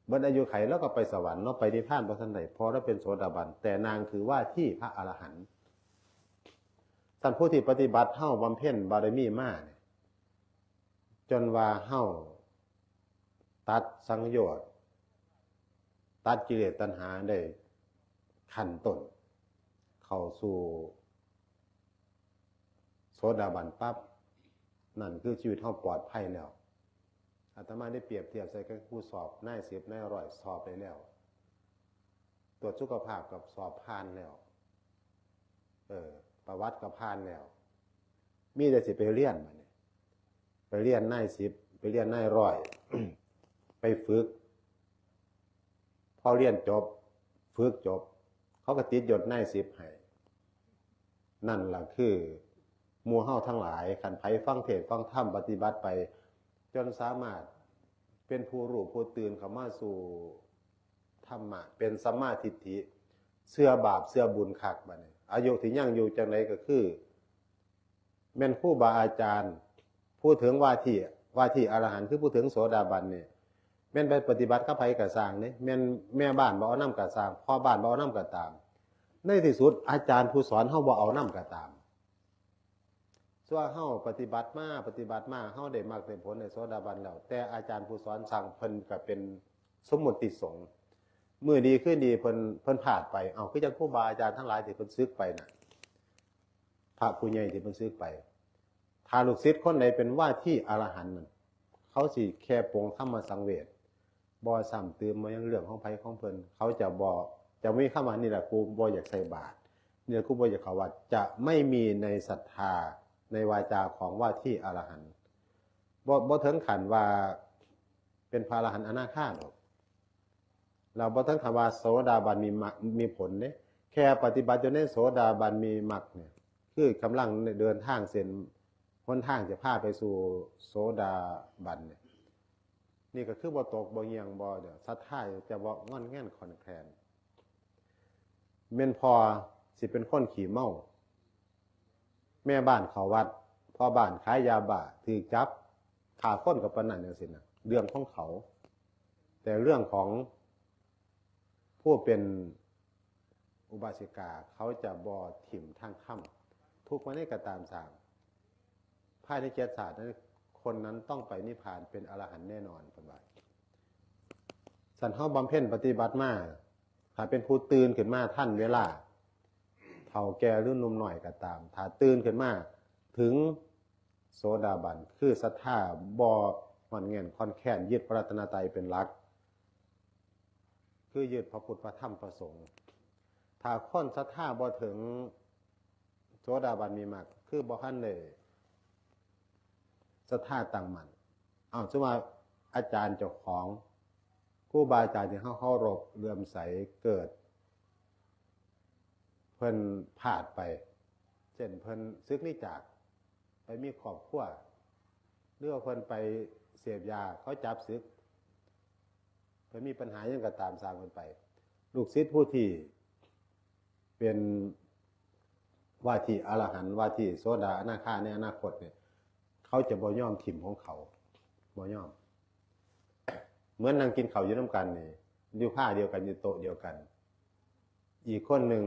เบิดอายุไขแล้วก็ไปสวรรค์เนาะ ไปนิพพานบ่ทันได้ เพราะเราเป็นโสดาบัน แต่นางคือว่าที่พระอรหันต์ ซั่นผู้ที่ปฏิบัติเฮาบำเพ็ญบารมีมาเนี่ย จนว่าเฮาตัดสังโยชน์ ตัดกิเลสตัณหาได้ขั้นต้น เข้าสู่โสดาบันปั๊บ นั่นคือชีวิตเฮาปลอดภัยแล้ว อาตมาได้เปรียบเทียบใส่กับผู้สอบนายสิบนายร้อย สอบได้แล้ว ตรวจสุขภาพกับสอบผ่านแล้ว เออ ประวัติก็ผ่านแล้ว มีแต่สิไปเรียนบัดนี้ ไปเรียนนายสิบ ไปเรียนนายร้อย ไปฝึก พอเรียนจบ ฝึกจบ เขาก็ติดยศนายสิบให้ นั่นล่ะคือหมู่เฮาทั้งหลาย คันไผฟังเทศน์ฟังธรรมปฏิบัติไป จนสามารถเป็นผู้รู้ผู้ตื่นเข้ามาสู่ธรรมะ เป็นสัมมาทิฏฐิ เชื่อบาปเชื่อบุญคักบัดนี้ อายุที่ยังอยู่จั่งใดก็คือ แม่นครูบาอาจารย์ พูดถึงว่าที่ ว่าที่อรหันต์ คือพูดถึงโสดาบันนี่ แม่นไปปฏิบัติกับไผก็ซ่างเด้ แม่นแม่บ้านบ่เอานำก็ซ่าง พ่อบ้านบ่เอานำก็ตาม ในที่สุดอาจารย์ผู้สอนเฮาบ่เอานำก็ตาม ส่วนเฮาปฏิบัติมา ปฏิบัติมา เฮาได้มรรคได้ผลได้โสดาบันแล้ว แต่อาจารย์ผู้สอนซ่างเพิ่นก็เป็น สมมุติสงฆ์ มื้อดีคืนดีเพิ่น เพิ่นพลาดไป เอ้า คือจั่งครูบาอาจารย์ทั้งหลายที่เพิ่นสึกไปน่ะ พระผู้ใหญ่ที่เพิ่นสึกไป ถ้าลูกศิษย์คนใดเป็นว่าที่อรหันต์นั่น เขาสิแค่ปลงธรรมสังเวช บ่ซ้ำเติม บ่หยังเรื่องของไผของเพิ่น เขาจะบ่ จะมีคำว่า "นี่แหละ กูบ่อยากใส่บาตร นี่แหละ กูบ่อยากเข้าวัด" จะไม่มีในศรัทธา ในวาจาของว่าที่อรหันต์ บ่ บ่ถึงขั้นว่าเป็นพระอรหันต์อนาคาดอก เราบ่ถึงขั้นว่าโสดาบันมีมรรค มีผลเด้ แค่ปฏิบัติอยู่ในโสดาบันมีมรรคเนี่ย คือกำลังเดินทางเส้นหนทางจะพาไปสู่โสดาบันเนี่ย นี่ก็คือบ่ตกบ่เหี่ยงบ่ เดี๋ยวศรัทธาจะบ่ง่อนแง่นคลอนแคลน แม่นพ่อสิเป็นคนขี้เมา แม่บ้านเข้าวัด พ่อบ้านขายยาบ้า ถูกจับ ฆ่าคนก็ปานนั้นจั่งซี้นะ เรื่องของเขา แต่เรื่องของผู้เป็นอุบาสิกา เขาจะบ่ถิ่มทางธรรม ทุกข์ปานใดก็ตามสร้าง ภายในเจ็ดชาตินั้น คนนั้นต้องไปนิพพานเป็นอรหันต์แน่นอน เพิ่นว่า ซั่นเฮาบำเพ็ญปฏิบัติมา ถ้าเป็นผู้ตื่นขึ้นมาทันเวลา เฒ่าแก่หรือหนุ่มน้อยก็ตาม ถ้าตื่นขึ้นมาถึงโสดาบัน คือศรัทธาบ่ง่อนแง่นคลอนแคลน ยึดพระรัตนตรัยเป็นหลัก คือยึดพระพุทธ พระธรรม พระสงฆ์ ถ้าคนศรัทธาบ่ถึงโสดาบันมีมรรค คือบ่ทันได้ศรัทธาตั้งมั่น เอ้า สมมุติว่าอาจารย์เจ้าของ ครูบาอาจารย์ที่เฮาเคารพเลื่อมใสเกิด เพิ่นพลาดไป เช่นเพิ่นสึกหนีจาก ไปมีครอบครัว หรือว่าเพิ่นไปเสพยา เขาจับสึก เพิ่นมีปัญหาหยังก็ตามสร้างเพิ่นไป ลูกศิษย์ผู้ที่เป็นว่าที่อรหันต์ ว่าที่โสดา อนาคาในอนาคตเนี่ย เขาจะบ่ยอมถิ่มของเขา บ่ยอม เหมือนนั่งกินข้าวอยู่นำกันนี่ อยู่ผ้าเดียวกัน อยู่โต๊ะเดียวกัน อีกคนหนึ่ง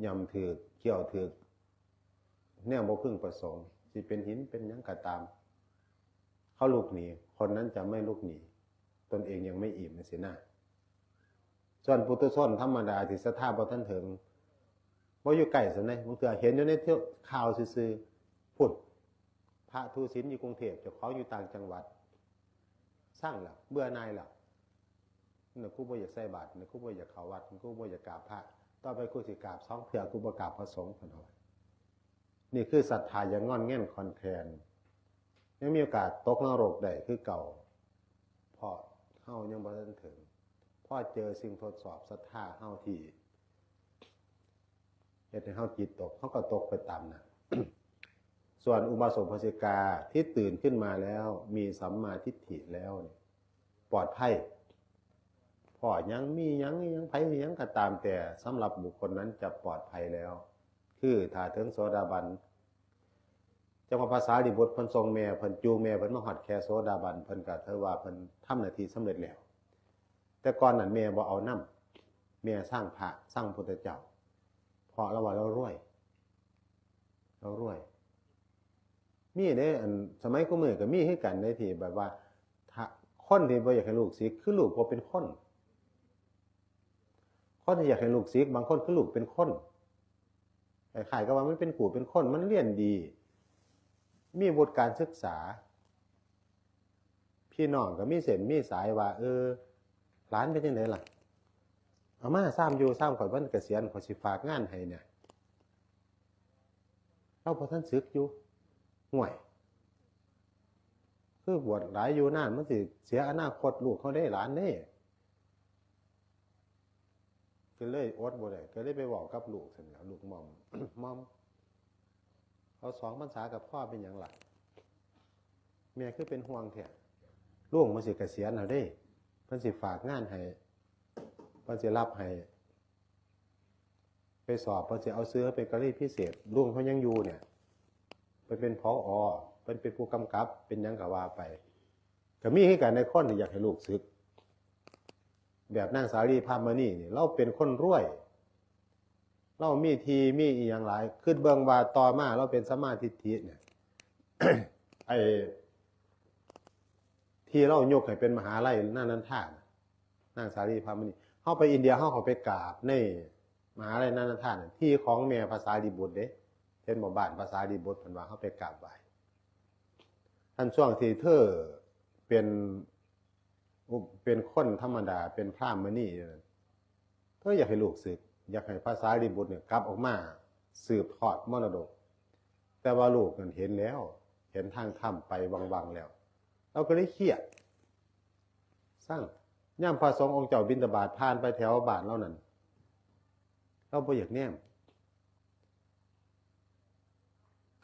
ย่ำถืก เคี้ยวถืก แนวบ่พึงประสงค์ สิเป็นหินเป็นหยังก็ตาม เขาลุกหนี คนนั้นจะไม่ลุกหนี ตนเองยังไม่อิ่มจั่งซี้นะ ส่วนปุถุชนธรรมดาที่ศรัทธาบ่ทันถึง บ่อยู่ใกล้ส่ำใด บางเทื่อเห็นอยู่ในเทือกข่าวซื่อๆ พุ้น พระถือศีลอยู่กรุงเทพฯ เจ้าของอยู่ต่างจังหวัด ซังแล้ว เบื่อหน่ายแล้ว นี่กูบ่อยากใส่บาตร นี่กูบ่อยากเข้าวัด นี่กูบ่อยากกราบพระ ต่อไปกูสิกราบสองเทื่อ กูบ่กราบพระสงฆ์ เพิ่นว่า นี่คือศรัทธายังง่อนแง่นคลอนแคลน ยังมีโอกาสตกนรกได้คือเก่า เพราะเฮายังบ่ทันถึง พอเจอสิ่งทดสอบศรัทธาเฮาที่เฮ็ดให้เฮาจิตตก เฮาก็ตกไปตามนั้น ส่วนอุบาสกอุบาสิกาที่ตื่นขึ้นมาแล้ว มีสัมมาทิฏฐิแล้วเนี่ย ปลอดภัย พ้อหยัง มีหยัง อิหยัง ไผสิหยังก็ตามแต่ สำหรับบุคคลนั้นจะปลอดภัยแล้ว คือถ้าถึงโสดาบัน จั่งว่าพระสารีบุตรเพิ่นส่งแม่เพิ่น จูงแม่เพิ่นมาฮอดแค่โสดาบัน เพิ่นก็ถือว่าเพิ่นทำหน้าที่สำเร็จแล้ว แต่ก่อนนั้นแม่บ่เอานำ แม่ซังพระ ซังพุทธเจ้า เพราะลาวว่าลาวรวย ลาวรวย มีเด้ อันสมัยคุมื้อก็มีคือกันเด้ ที่แบบว่า ถ้า คนที่บ่อยากให้ลูกศิษย์ คือลูกบ่เป็นคน คนที่อยากให้ลูกศิษย์ บางคนคือลูกเป็นคน คล้ายๆกับว่ามันเป็นกูเป็นคน มันเรียนดี มีวุฒิการศึกษา พี่น้องก็มีเส้นมีสายว่า เออ หลานเป็นจั่งใดล่ะ เอามา ซามอยู่ซามข่อย วันเกษียณข่อยสิฝากงานให้เนี่ย ลาวบ่ทันสึกอยู่ ห่วย คือบวชหลายอยู่นาน มันสิเสียอนาคตลูกเฮาเด้ หลานเด้ ก็เลยอดบ่ได้ ก็เลยไปเว้ากับลูกซั่นแหล้ว ลูกมอม มอม เอาสองพรรษาก็พอ เป็นหยังล่ะ แม่คือเป็นห่วงแท้ ลูกมันสิเกษียณแล้วเด้ เพิ่นสิฝากงานให้ เพิ่นสิรับให้ ไปสอบ เพิ่นสิเอาชื่อเป็นกรณีพิเศษ ลูกเขายังอยู่เนี่ย ไปเป็น ผอ เพิ่นเป็นผู้กำกับ เป็นหยังก็ว่าไป ก็มีคือกันในคนที่อยากให้ลูกสึก แบบนางสาลีพรามณีนี่ ลาวเป็นคนรวย ลาวมีที่มีอีหยังหลาย คิดเบิ่งว่าต่อมาลาวเป็นสัมมาทิฏฐิเนี่ย ไอ้ ที่ลาวยกให้เป็นมหาลัยนานันทาน่ะ นางสาลีพรามณี เฮาไปอินเดีย เฮาก็ไปกราบในมหาลัยนานันทาน่ะ ที่ของแม่พระสารีบุตรเด้ เห็นบ่ บ้านพระสารีบุตร เพิ่นว่าเฮาไปกราบไหว้ ท่านช่วงที่เธอเป็น เป็นคนธรรมดา เป็นพราหมณีอยู่นั่น เธออยากให้ลูกสึก อยากให้พระสารีบุตรเนี่ยกลับออกมาสืบทอดมรดก แต่ว่าลูกนั้นเห็นแล้ว เห็นทางธรรมไปวังๆแล้ว เราก็เลยเครียด ซัง ยามพระสงฆ์องค์เจ้าบิณฑบาตผ่านไปแถวบ้านเรานั่น เราบ่อยากแนม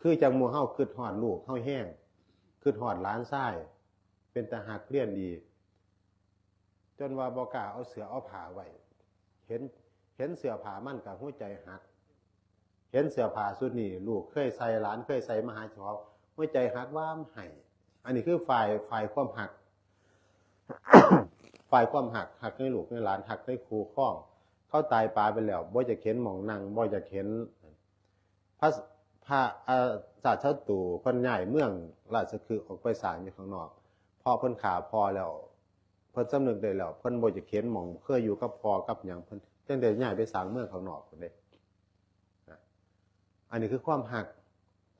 คือจังหมู่เฮาคิดฮอดลูกเฮาแฮง คิดฮอดหลานชาย เป็นตาฮักเรียนดี จนว่าบ่กล้าเอาเสื้อเอาผ้าไว้ เห็น เห็นเสื้อผ้ามันก็หัวใจหัก เห็นเสื้อผ้าชุดนี้ ลูกเคยใส่ หลานเคยใส่มาหาเจ้าของ หัวใจหักว้ามไห้ อันนี้คือฝ่าย ฝ่ายความฮัก ฝ่ายความฮัก ฮักในลูกในหลาน ฮักในคู่ครอง เขาตายป๋าไปแล้ว บ่อยากเห็นหม่องนั่ง บ่อยากเห็น พระ พระ อ่า ชาติศัตรูเพิ่นย้ายเมืองราชคฤห์ออกไปสร้างอยู่ข้างนอก เพราะเพิ่นฆ่าพ่อแล้ว เพิ่นสำนึกได้แล้ว เพิ่นบ่อยากเห็นหม่องเคยอยู่กับพ่อกับหยัง เพิ่นจั่งได้ย้ายไปสร้างเมืองข้างนอกพุ้นเด้ นะ อันนี้คือความฮัก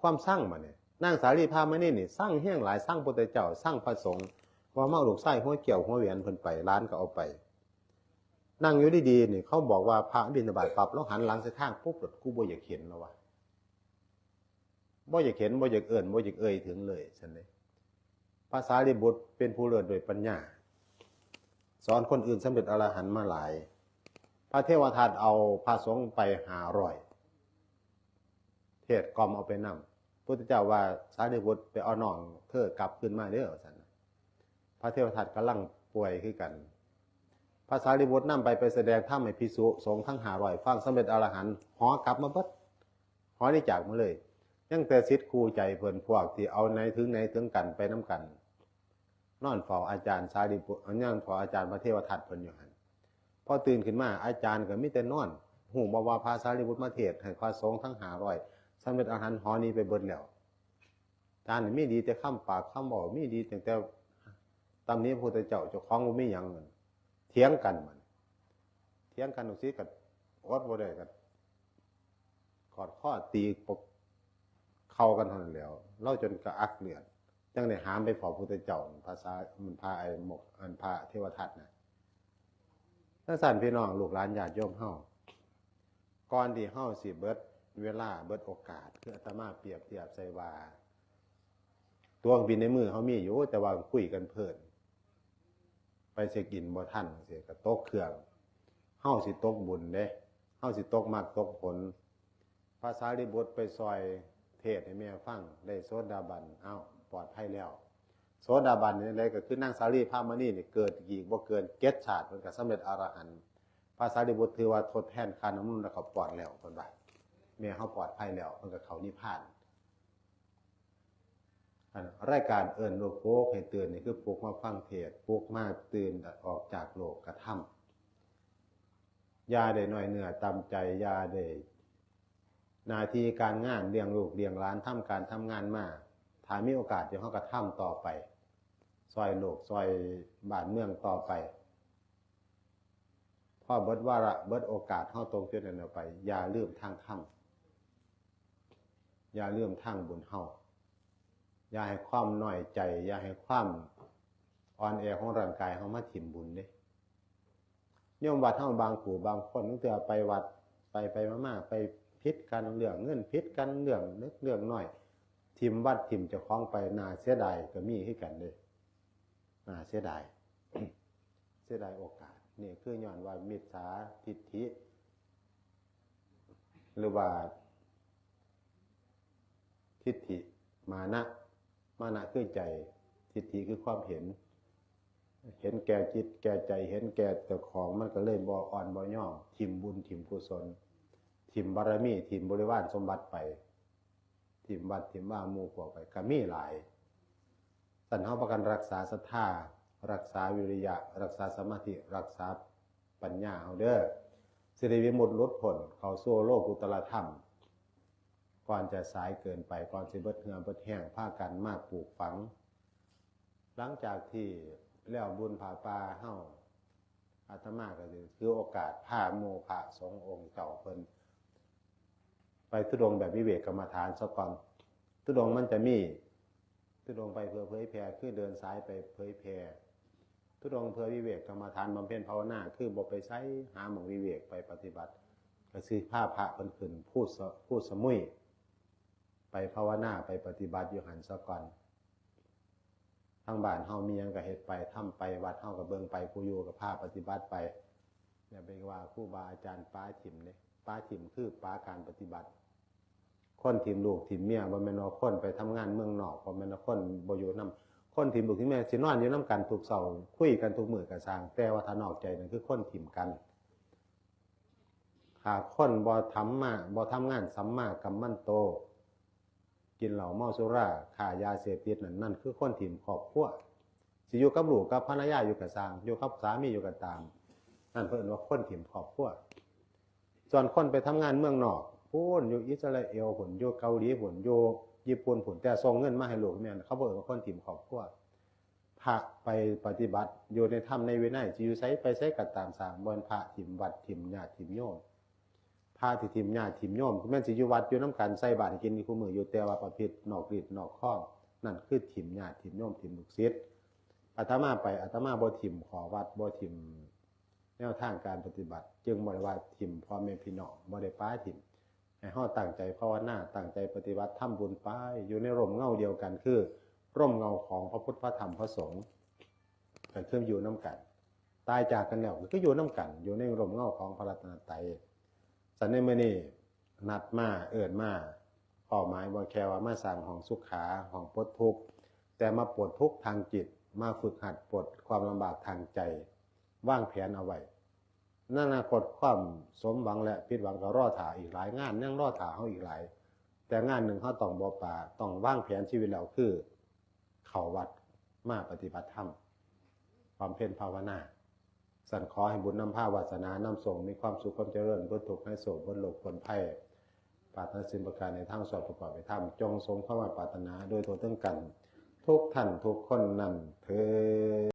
ความซังบัดนี้ นางสาลีพรามณีนี่ซังแฮงหลาย ซังพุทธเจ้า ซังพระสงฆ์ ว่ามาเอาลูกชายหัวแก้วหัวแหวนเพิ่นไป หลานก็เอาไป นั่งอยู่ดีๆนี่ เขาบอกว่าพระบิณฑบาตปั๊บ ลาวหันหลังใส่ทางปุ๊บ โลด กูบ่อยากเห็นแล้ววะ บ่อยากเห็น บ่อยากเอิ้น บ่อยากเอ่ยถึงเลย ซั่นเด้ พระสารีบุตรเป็นผู้เลิศด้วยปัญญา สอนคนอื่นสำเร็จอรหันต์มาหลาย พระเทวทัตเอาพระสงฆ์ไปห้าร้อย เทศน์กล่อมเอาไปนำ พุทธเจ้าว่า สารีบุตรไปเอาน้องเธอกลับคืนมาเด้อ ว่าซั่น พระเทวทัตกำลังป่วยคือกัน พระสารีบุตรนำไป ไปแสดงธรรมให้ภิกษุสงฆ์ทั้งห้าร้อยฟัง สำเร็จอรหันต์ หอกลับมาเบิด หอนี้จากมาเลย ยังแต่ศิษย์คู่ใจเพิ่น พวกที่เอาไหนถึงไหนถึงกันไปนำกัน นอนเฝ้าอาจารย์สารีบุตร นอนเฝ้าอาจารย์พระเทวทัตเพิ่นอยู่หั่น พอตื่นขึ้นมา อาจารย์ก็มีแต่นอน ฮู้บ่ว่าพระสารีบุตรมาเทศน์ให้พระสงฆ์ทั้งห้าร้อยสำเร็จอรหันต์หอนี้ไปเบิดแล้ว อาจารย์นี่มีดีแต่คำปากคำเว้า มีดีตั้งแต่ตำหนิพระพุทธเจ้า เจ้าของบ่มีหยัง เถียงกันมัน เถียงกันจั่งซี้ก็อดบ่ได้ก็กอดคอตีปกเข่ากันเท่านั้นแหล้ว ลาวจนกระอักเลือด จั่งได้หามไปเฝ้าพุทธเจ้า ภาษา มันพระไอ้มก อันพระเทวทัตน่ะ จั่งซั้นพี่น้องลูกหลานญาติโยมเฮา ก่อนที่เฮาสิเบิดเวลาเบิดโอกาส คืออาตมาเปรียบเทียบใส่ว่า ตั๋วเครื่องบินในมือเฮามีอยู่ แต่ว่าคุยกันเพลิน ไปเช็คอินบ่ทันจั่งซี้ก็ตกเครื่อง เฮาสิตกบุญเด้ เฮาสิตกมรรคตกผล พระสารีบุตรไปซอยเทศน์ให้แม่ฟัง ได้โสดาบัน เอ้า ปลอดภัยแล้ว โสดาบันนี่จั่งใด๋ ก็คือนางสาลีพรามณีนี่เกิดอีกบ่เกินเจ็ดชาติ เพิ่นก็สำเร็จอรหันต์ พระสารีบุตรถือว่าทดแทนค่าน้ำนมแล้วก็ปลอดแล้ว เพิ่นว่า แม่เฮาปลอดภัยแล้ว เพิ่นก็เข้านิพพาน อันรายการเอิ้นลูกปลุกให้ตื่นนี่คือปลุกมาฟังเทศน์ ปลุกมาตื่นออกจากโลกธรรม อย่าได้น้อยเนื้อต่ำใจ อย่าได้ หน้าที่การงานเลี้ยงลูกเลี้ยงหลาน ทำการทำงานมา ถ้ามีโอกาสเดี๋ยวเฮาก็ทำต่อไป ซอยโลกซอยบ้านเมืองต่อไป พอเบิดวาระเบิดโอกาสเฮาตรงจุดนั้นออกไป อย่าลืมทางธรรม อย่าลืมทางบุญเฮา อย่าให้ความน้อยใจ อย่าให้ความอ่อนแอของร่างกายเฮามาถิ่มบุญเด้ โยมวัดเฮาบางผู้บางคน ตั้งแต่ไปวัด ไปไปมามา ไปผิดกันเรื่องเงิน ผิดกันเรื่องเล็กเรื่องน้อย ถิ่มวัดถิ่มเจ้าของไป น่าเสียดายก็มีคือกันเด้ น่าเสียดาย เสียดายโอกาส นี่คือย้อนว่ามิจฉาทิฏฐิ หรือว่า ทิฏฐิ มานะ มานะคือใจ ทิฏฐิคือความเห็น เห็นแก่จิตแก่ใจ เห็นแก่เจ้าของ มันก็เลยบ่อ่อนบ่ยอม ถิ่มบุญถิ่มกุศล ถิ่มบารมี ถิ่มบริวารสมบัติไป ถิ่มวัดถิ่มวาหมู่พวกไป ก็มีหลาย ซั้นเฮาพากันรักษาศรัทธา รักษาวิริยะ รักษาสมาธิ รักษาปัญญาเฮาเด้อ สิได้วิมุตติหลุดพ้น เข้าสู่โลกุตตรธรรม ก่อนจะสายเกินไป ก่อนสิเบิดเหื่อเบิดแฮง พากันมาปลูกฝัง หลังจากที่แล้วบุญผ้าป่าเฮา อาตมาก็สิถือโอกาสพาหมู่พระสงฆ์องค์เจ้าเพิ่น ไปธุดงค์แบบวิเวกกรรมฐานซะก่อน ธุดงค์มันจะมี ธุดงค์ไปเพื่อเผยแผ่ คือเดินสายไปเผยแผ่ ธุดงค์เพื่อวิเวกกรรมฐานบำเพ็ญภาวนา คือบ่ไปไส หาหม่องวิเวกไปปฏิบัติ ก็สิพาพระเพิ่นขึ้นภูส-, ภูสมุย ไปภาวนาไปปฏิบัติอยู่หั่นซะก่อน ทางบ้านเฮามีหยังก็เฮ็ดไป ทำไป วัดเฮาก็เบิ่งไป ผู้อยู่ก็พาปฏิบัติไป อย่าไปว่าครูบาอาจารย์ปาถิ่มเด้ ปาถิ่มคือปาการปฏิบัติ คนถิ่มลูกถิ่มเมีย บ่แม่นว่าคนไปทำงานเมืองนอก บ่แม่นว่าคนบ่อยู่นำ คนถิ่มลูกถิ่มเมีย สินอนอยู่นำกันทุกเช้า คุยกันทุกมื้อก็ซ่าง แต่ว่าถ้านอกใจนั่นคือคนถิ่มกัน ถ้าคนบ่ทำมา บ่ทำงานสัมมากัมมันโต กินเหล้าเมาสุรา ค้ายาเสพติดนั่น นั่นคือคนถิ่มครอบครัว สิอยู่กับลูกกับภรรยาอยู่ก็ซ่าง อยู่กับสามีอยู่ก็ตาม นั่นเพิ่นว่าคนถิ่มครอบครัว ส่วนคนไปทำงานเมืองนอก พู้นอยู่อิสราเอลพู้น อยู่เกาหลีพู้น อยู่ญี่ปุ่นพู้น แต่ส่งเงินมาให้ลูกเมีย เขาบ่เอิ้นว่าคนถิ่มครอบครัว พระไปปฏิบัติอยู่ในธรรมในวินัย สิอยู่ไสไปไสก็ตามซ่าง บ่แม่นพระถิ่มวัดถิ่มญาติถิ่มโยม พระที่ถิ่มญาติถิ่มโยม แม่นสิอยู่วัดอยู่นำกัน ใส่บาตรให้กินอยู่คู่มื้ออยู่ แต่ว่าประพฤตินอกรีดนอกคอง นั่นคือถิ่มญาติถิ่มโยมถิ่มลูกศิษย์ อาตมาไป อาตมาบ่ถิ่มข้อวัด บ่ถิ่มแนวทางการปฏิบัติ จึงบ่ได้ว่าถิ่มพ่อแม่พี่น้อง บ่ได้ปาถิ่ม ให้เฮาตั้งใจภาวนา ตั้งใจปฏิบัติ ทำบุญไป อยู่ในร่มเงาเดียวกัน คือร่มเงาของพระพุทธ พระธรรม พระสงฆ์ ก็คืออยู่นำกัน ตายจากกันแล้วก็คืออยู่นำกัน อยู่ในร่มเงาของพระรัตนตรัย สันในมื้อนี้นัดมา เอิ้นมา เป้าหมายบ่แค่ว่ามาสร้างห้องสุขา ห้องปลดทุกข์ แต่มาปลดทุกข์ทางจิต มาฝึกหัดปลดความลำบากทางใจ วางแผนเอาไว้ ในอนาคตความสมหวังและผิดหวังก็รอท่าอีกหลาย งานยังรอท่าเฮาอีกหลาย แต่งานหนึ่งเฮาต้องบ่ปา ต้องวางแผนชีวิตแล้ว คือเข้าวัดมาปฏิบัติธรรม บำเพ็ญภาวนา สันขอให้บุญนำพาวาสนานำส่ง มีความสุขความเจริญ พ้นทุกข์หายโศก พ้นโรคพ้นภัย ปรารถนาสิ่งประการในทางสอบประกอบในธรรม จงสมความปรารถนาโดยทั่วถึงกัน ทุกท่านทุกคนนั่นเทอญ